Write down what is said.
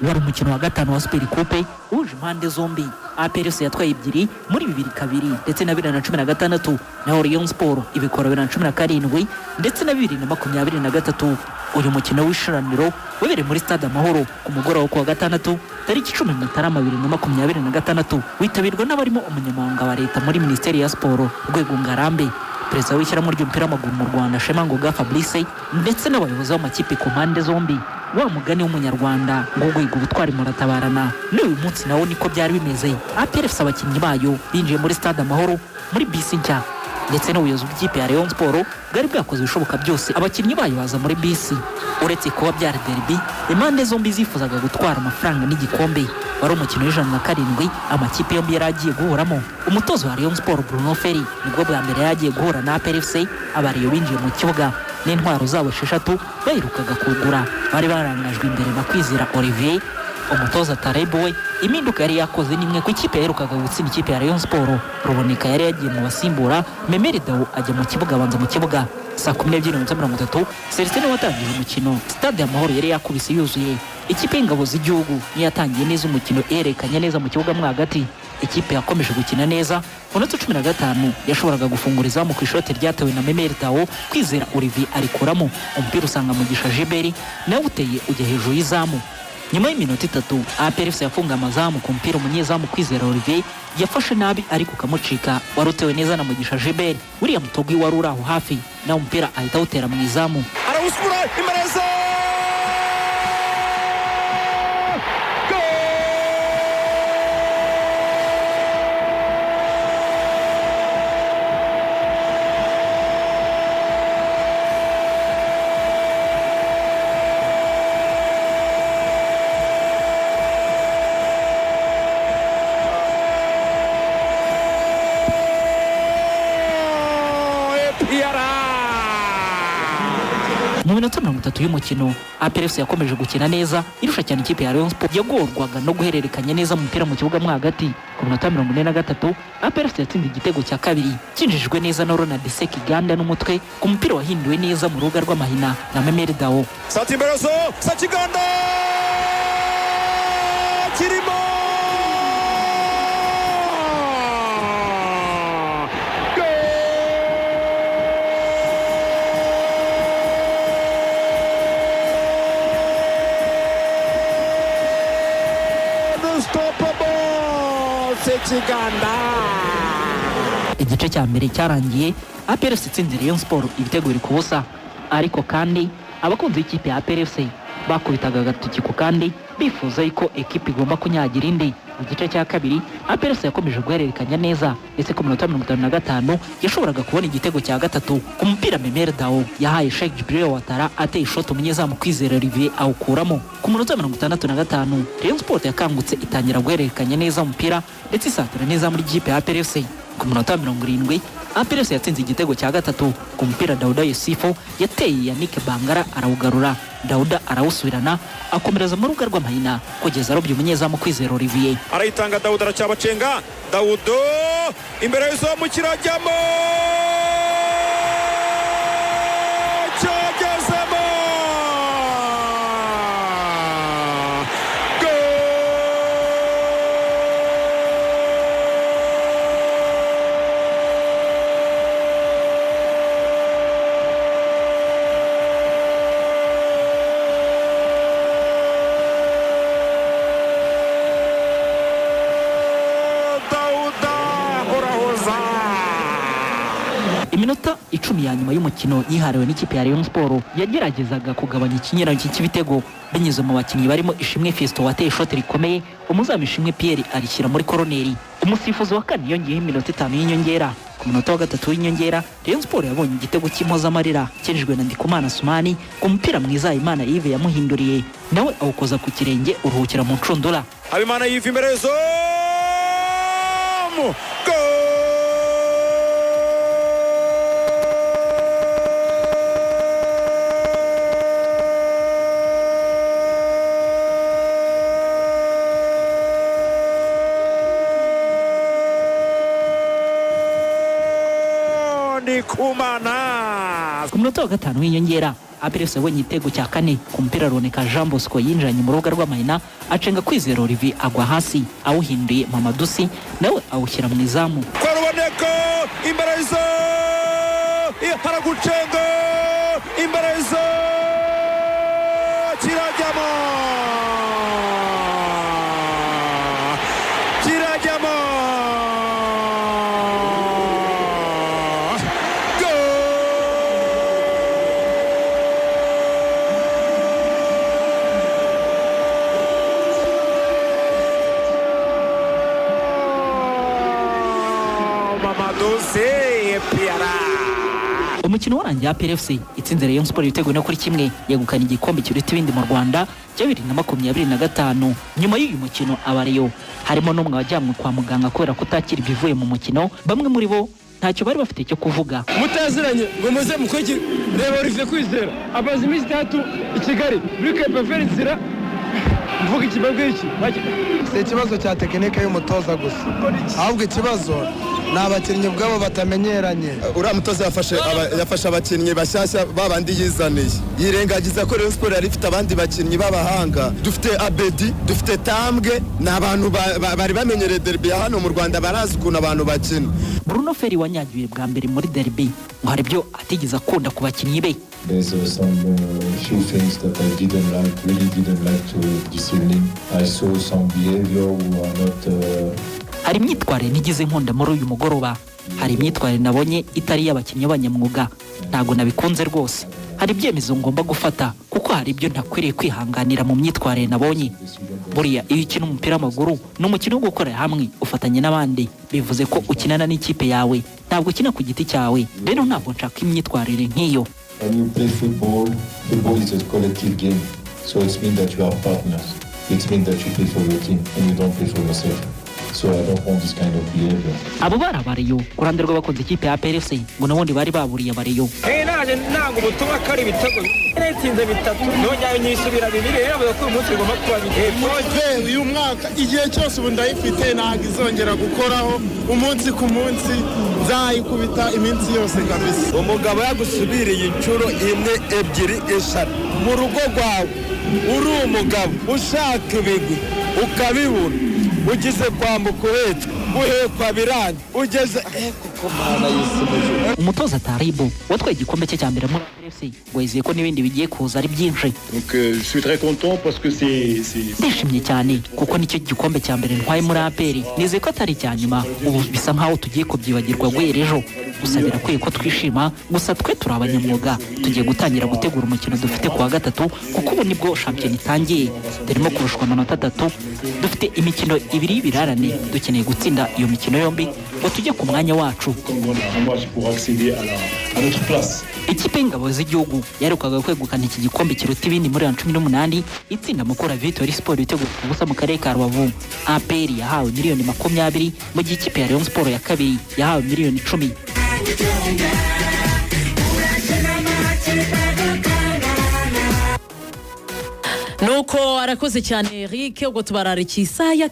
Wari umukino wa gatanu wa Super Coupe uhuje impande zombi. APR FC yatwaye ebyiri muri 2002 ndetse na 2016, naho Rayon Sport ibikora 2017 ndetse na 2023. Uyu mukino w'ishiraniro wabereye muri Stade Amahoro ku mugoroba wo kuwa gatandatu tariki 10 Mutarama 2026, witabirwa n'abarimo umunyamabanga wa leta muri Minisiteri ya Siporo Rwego Ngarambe, perezida w'ishyirahamwe ry'umupira w'amaguru mu Rwanda Shema Ngoga Fabrice, ndetse n'abayobozi b'amakipe ku mpande zombi. Wa mugani w'umunyarwanda ngo guhiga ubutwari muratabarana, n'uyu munsi nawo niko byari bimeze. APR FC abakinnyi bayo binjiye muri Stade Amahoro muri bisi nshya, ndetse n'ubuyobozi bw'ikipe ya Rayon Sport bwari bwakoze ibishoboka byose abakinnyi bayo baza muri bisi. Uretse kuba byari derby, impande zombi zifuzaga gutwara amafaranga n'igikombe. Wari umukino wa 107 amakipe yombi yari agiye guhuramo. Umutoza wa Rayon Sport Bruno Ferry nibwo bwa mbere yari agiye guhura na APR FC. Abariyo binjiye mu kibuga n'intwaro zabo esheshatu baherukaga kugura, bari barangajwe imbere na Kwizera Olivier. Umutoza Taleb we impinduka yari yakoze nimwe ku ikipe yaherukaga gutsinda ikipe ya Rayon Sport. Ruboneka yari yagiye mu basimbura, Memeri Dao ajya mu kibuga, abanza mu kibuga saa 12:30. Celestin watangije umukino. Stade Amahoro yari yakubise yuzuye. Ikipe y'ingabo z'igihugu niyo yatangiye neza umukino, yerekanye neza mu kibuga mo hagati. Ikipe yakomeje gukina neza. Ku minota 15 yashoboraga gufungura izamu ku ishoti ryatewe na Memeri Dao, Kwizera Olivier arikuramo umupira usanga Mugisha Gilbert nawe uteye ujya hejuru y'izamu. Nyuma y'iminota 3 APR FC yafunga amazamu ku mupira umunyezamu Kwizera Olivier yafashe nabi ariko ukamucika, wari utewe neza na Mugisha Gilbert. William Togui wari uri aho hafi nawe umupira ahita awutera mu izamu. Arawusukura imbere. Mu minota 30 y'umukino APR FC yakomeje gukina neza, irusha cyane ikipe ya Rayon Sport yagorwaga no guhererekanya neza umupira mu kibuga mo hagati. Ku minota 43 APR FC yatsinze igitego cya kabiri cyinjijwe neza na Ronald Sekiganda n'umutwe ku mupira wahinduwe neza mu rubuga rw'amahina na Memeri Dao. Sati imberezo, Sekiganda kirimo. Unstoppable Sekiganda. Igice cya mbere cyarangiye APR FC itsinze Rayon Sport ibitego biri ku busa, ariko kandi abakunzi b'ikipe ya APR FC bakubitaga agatoki ku kandi bifuza yuko ekipe igomba kunyagira indi. Mu gice cya kabiri APR FC yakomeje guhererekanya neza, ndetse ku minota 55 yashoboraga kubona igitego cya gatatu ku mupira Memel Dao yahaye Sheikh Djibril Ouattara, ateye ishoti umunyezamu Kwizera Olivier awukuramo. Ku minota 65 Rayon Sport yakangutse itangira guhererekanya neza umupira ndetse isatira neza muri kipe ya APR FC. Ku minota 70 APR FC yatsinze igitego cya gatatu ku mupira Dauda Yusufu yateye, Yannick Bangara arawugarura, Dauda arawusubirana akomereza mu rubuga rw'amahina kugeza arobye umunyezamu Kwizera Olivier. Arayitanga Dawuda, aracyabacenga Dawudo imbere y'izamu, kirajyamo, cyagezemo. Dawuda urahoza. Iminota 10 ya nyuma y'umukino yihariwe n'ikipe ya Rayon Sport yageragezaga kugabanya ikinyuranyo cy'ibitego binyuze mu bakinnyi barimo Ishimwe Fiston wateye ishoti rikomeye, umuzamu Ishimwe Pierre arishyira muri koroneri. Umusifuzi wa kane yongeyeho iminota 5 y'inyongera. Ku munota wa gatatu w'inyongera Rayon Sport yabonye igitego cy'impozamarira cyinjijwe na Ndikumana Sumani ku mupira mwiza Imana Yves yamuhinduriye, nawe awukoza ku kirenge uruhukira mu ncundura. Habimana yiva imbere y'izamu. Gol! Ndikumana. Ku munota wa gatanu w'inyongera APR FC yabonye igitego cya kane ku mupira Ruboneka Jean Bosco yinjiranye mu rubuga rw'amahina, acenga Kwizera Olivier agwa hasi, awuhinduye Mamadou Sy nawe awushyira mu izamu. Kwa Ruboneka imbere y'izo, haragucenga imbere y'izo, kirajyamo, kirajyamo! Goal! Mamadou Sy Piara. Umukino warangiye APR FC itsinze Rayon Sport ibitego 4-1, yegukana igikombe kiruta ibindi mu Rwanda cya 2025. Nyuma y'uyu mukino, abareyo harimo n'umwe wajyanwe kwa muganga kubera kutakira ibivuye mu mukino, bamwe muri bo ntacyo bari bafite cyo kuvuga. Mutaziranye ngo muze mukurikire. Reba Olivier Kwizera amaze iminsi 3 i Kigali muri Cape inzira mvuga iki, mbabwira iki? Si ikibazo cya tekinike y'umutoza gusa, ahubwo ikibazo ni abakinnyi ubwabo batamenyeranye. Uriya mutoza yafashe abakinnyi bashyashya babandi yizaniye, yirengagiza ko Rayon Sport yari ifite abandi bakinnyi b'abahanga. Dufite Abedi, dufite Tambwe, ni abantu bari bamenyereye derby ya hano mu Rwanda, barazi ukuntu abantu bakina. Bruno Ferry wanyagiwe bwa mbere muri derby ngo hari ibyo atigeze akunda ku bakinnyi be. There's some few things that I didn't like, really didn't like to this evening. I saw some behavior who are not. Hari imyitwarire ntigeze nkunda muri uyu mugoroba, hari imyitwarire nabonye itari iy'abakinnyi b'abanyamwuga, ntabwo nabikunze rwose. Hari ibyemezo ngomba gufata kuko hari ibyo ntakwiriye kwihanganira mu myitwarire nabonye. Buriya iyo ukina umupira w'amaguru ni umukino wo gukorera hamwe, ufatanya n'abandi, bivuze ko ukinana n'ikipe yawe, ntabwo ukina ku giti cyawe. Rero ntabwo nshaka imyitwarire nk'iyo. When you play football, football is a collective game. So it means that you are partners. It means that you play for your team and you don't play for yourself. So I don't want this kind of behavior. Abo bari abareyo. Ku ruhande rw'abakunze ikipe ya APR FC ngo n'ubundi bari baburiye abareyo. Naje nanga ubutumwa ko ari ibitego natsinze bitatu, nongera nyisubira bibiri. Rero bavuga ko uyu munsi bigomba kuba bibiri. Uyu mwaka igihe cyose ubu ndayifite, ntabwo izongera gukoraho. Umunsi ku munsi nzayikubita iminsi yose kabisa. Umugabo yagusubiriye inshuro imwe, ebyiri, eshatu mu rugo rwawe, uri umugabo ushaka ibigwi ukabibura, ugize kwambuka uhetswe, uhekwa biranga ugeze kuko Mana y'isi. Umutoza Taribo watwaye igikombe cye cya mbere muri APR FC ngo yizeye ko n'ibindi bigiye kuza ari byinshi. Donc je suis très content parce que c'est Ndishimye cyane kuko nicyo gikombe cya mbere ntwaye muri APR, nizeye ko atari icya nyuma. Ubu bisa nkaho tugiye kubyibagirwa guhera ejo, gusa birakwiye ko twishima. Gusa twe turi abanyamwuga, tugiye gutangira gutegura umukino dufite ku wa gatatu, kuko ubu nibwo shampiyona itangiye. Turimo kurushwa amanota 3, dufite imikino ibiri y'ibirarane, dukeneye gutsinda iyo mikino yombi ngo tujye ku mwanya wacu. comme on a un match pour accéder à notre place. Ikipe y'ingabo z'igihugu yaherukaga kwegukana iki gikombe kiruta ibindi muri 2018, itsinda Mukura Victory Sport ibitego 0 mu karere ka Rubavu. APR yahawe miliyoni 20, mu gihe ikipe ya Rayon Sport ya kabiri yahawe miliyoni 10. Nuko arakoze cyane Eric, ubwo tubararikiye isaha ya